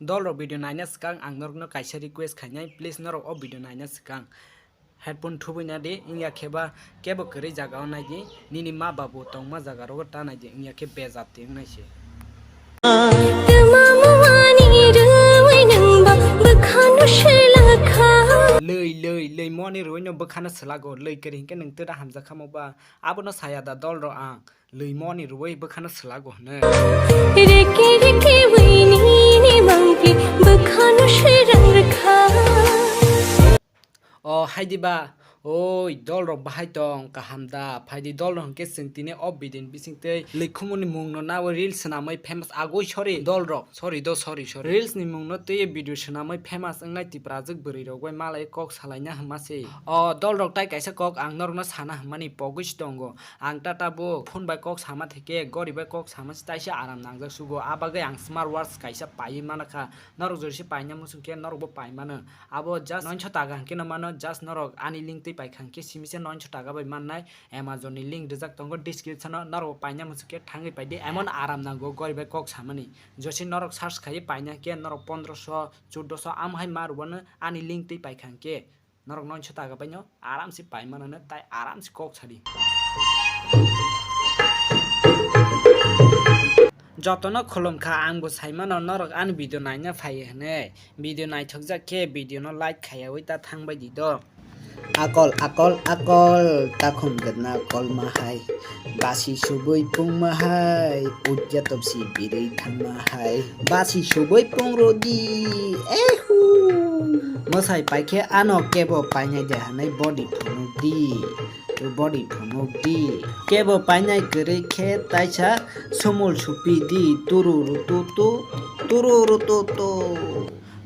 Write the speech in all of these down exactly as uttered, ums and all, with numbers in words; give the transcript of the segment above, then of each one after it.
Dolrok video naina swkang ang norokno kaisa request khainai, please norok o video naina swkang headphone thubui na di, wngya khe ba kebo kwrwi jaga o nai di, nini ma babu tongma jaga rogo ta nai di, wngya khe bejat di wngnai se. Twma muani rwi nwng ba bwkhano swlakha. Lwi, lwi, lwi moni rwi no bwkhano swlago, lwi kwrwi hinkhe nwng twda hamjakha mo ba, abono saya da dolrok ang. Lwi moni rwi bwkhano swlago hwnwi. Reke reke wi nini mangpi bwkhano swirangrwkha. O hai di ba, oi dolrok bahai tong kaham da? Phai di dolrok hinkhe chwng tini o video ni bising tei lwi khumuni mungno nawi reels swnamwi famous agoi sorry dolrok. Sorry do, sorry, sorry. Reels ni mungno twiwi video swnamwi famous wngnai Tiprajwk bwrwi rok bai malai kok salaina hwnma se. O dolrok tai kaisa kok ang norokno sana hwnmani pogwi se tongo. Ang tata bo phone bai kok sama theke gori bai kok sama se taisa aram nangjak sugo. A bagwi ang smart watch kaisa paiwi mana kha. Norok jori se paina muchung khe norok bo pai mano. Abo just noinso taka hwnkhe no mano, just norok ani link twi paikha hwnkhe simi se noinso taka bai mannai. Amazon ni link rijak tongo description o, norok bo paina muchung khe thangwi pai di. Emon aram nango gori bai kok samani. Josi norok search khai paina khe norok pondroso, chuddoso am hai ma rwano ani link twi paikha hwnkhe norok noinso taka baino aram se pai mano tai aram se kok sadi. Jotono khulum kha, ang bo sai mano norok ani video naina phai hwnwi. Video naithokjak khe video no like khaiyawi ta thangbai di do. Akol, akol, akol, takhum gana kolma hai. Basi subui pungma hai, udya topsi birui thangma hai. Basi subui pung rodi, ehu. Mwsai paikhe ano kebo painai de hanai body phunuk di. Body phunuk di. Kebo painai kwrwi khe taisa sumul supi di. Tururu tu tu, tururu tu tu.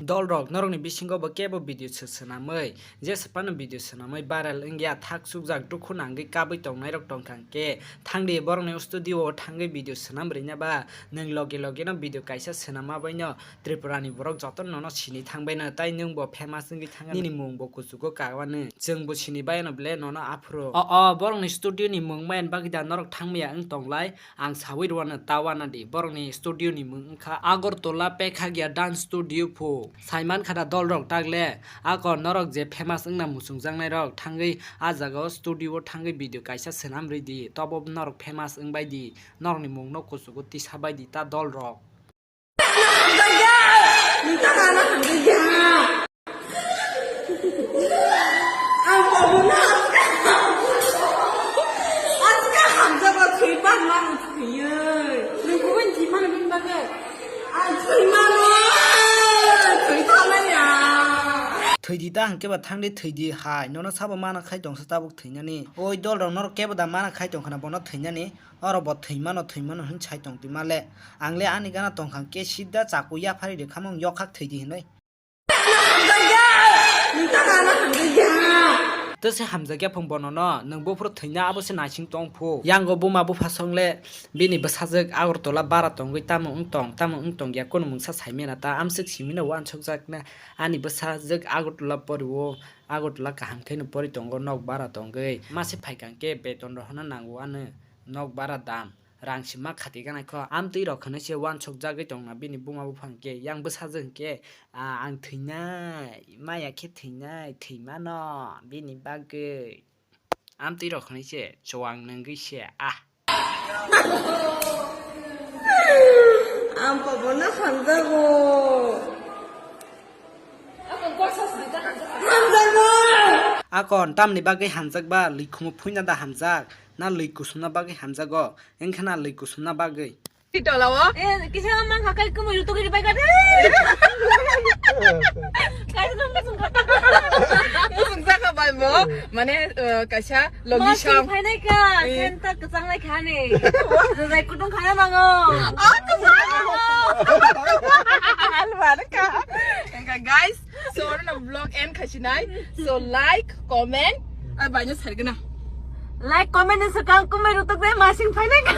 Dolrok, norokni bisingo bo kebo video se swnamwi, jesa phano video swnamwi viral wngya, thak chukjak dukhu nangwi kabwi tongnairok tongkha hwnkhe, thangdi borokni studio o thangwi video swnam rwina ba, nwng loge loge no video kaisa swnama baino Tripura ni borok joto nono sini thangbaino, tai nwng bo famous wngwi thangya, nini mung bo kuchugo kagwano, chwng bo sini baino ble nono aphuru. O, o, borokni studio ni mung maya bagwi da norok thangmaya wng tonglai? Ang sawi rwano ta wana di, borokni studio ni mung wngkha Agartala Pekhagia Dance Studio phu. Saiman kha da dolrok tagle, ako norok je famous wngna muchungjaknairok thangwi a jagao studio o thangwi video kaisa swnam rwi di, tobo norok famous wngbai di, norokni mungno kuchugo tisa bai di ta dolrok. Ang bobo na aska, aska hamjaba thwi pan mano thwiyo. Nung kubun thwi mano bini bagwi? Ang thwi mano, thwi thalaya. Thwi di ta hwnkhe ba thang di thwi di hai. Nono sabo mana khai tongsa tabuk thwinani. Oi dolrok norok kebo da mana khai tongkhana bono thwinani. Oro bo thwi mano, thwi mano hwn sai tong twi male. Ang le ani gana tongkha hwnkhe sida chaku yaphari rwkha mung yokhak thwi di hwnwi. Tese hamjakya phung bono no, nwng buphuru thwina abo se naising tong phu. Yango buma bupha song le bini bwsajwk Agartala bara tongwi tamo wng tong, tamo wng tong ya, kunu mungsa saimena ta amswk simino wansukjakna. Ani bwsajwk Agartala pori o, Agartala kaham kheno pori tongo, nok bara tongwi. Mase phaikha hwnkhe beton rohorna nango ano, nok bara dam. Rang sima khati gana kho. Amtwi rok hwnwi se wansuk jagwi tongna bini buma buphang khe. Yang bwsajwk hwnkhe, "Ah, ang thwinai, maya khe thwinai, thwimano bini bagwi." Amtwi rok hwnwi se chuwang nungwi se, ah. Ang bobo no hamjago. Hamjago. Akon, tamni bagwi hamjak ba? Lwi khumu phuina da hamjak? Na lwi kusumna bagwi hamjago? Wngkha na lwi kusumna bagwi? Titolao. Eh, kisa mang hakai kumu YouTube ri bai kade. Kaisa nang musung kata. Musung saka bai mo. Mane, eh, kaisa logi song. Phainai ka, eh. Kenta kacang nai khani. Zai kutung khana mango. Ah, kacang mango. Alwar ka. Engka guys, so oro na vlog end khasinai. So like, comment, ah, baino sargana. Like, comment ni sakang kumai rutuk dai masing phainai ka.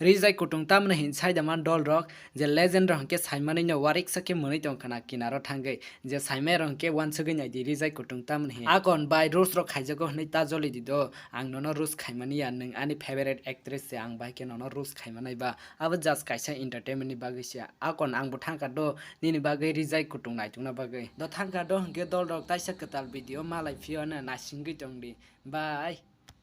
Rijai kutung tamni hin saida man dol rok je legend rok hwnkhe saimani no wariksa khe mwnwi tong khna kinaro thangwi je saimai rok hwnkhe wansugwi naidi rijai kutung tamni hin. Akon bai roast rok khaijago hwnwi ta joli di do, ang nono roast khaimani ya, nwng ani favorite actress se, ang bai khe nono roast khaimanai ba, abo just kaisa entertainment ni bagwi se. Akon ang bo thangkha do nini bagwi rijai kutung naitungna bagwi. Do thangkha do hwnkhe dol rok taisa kwtal video malai phiyano naisingwi tong di. Bye.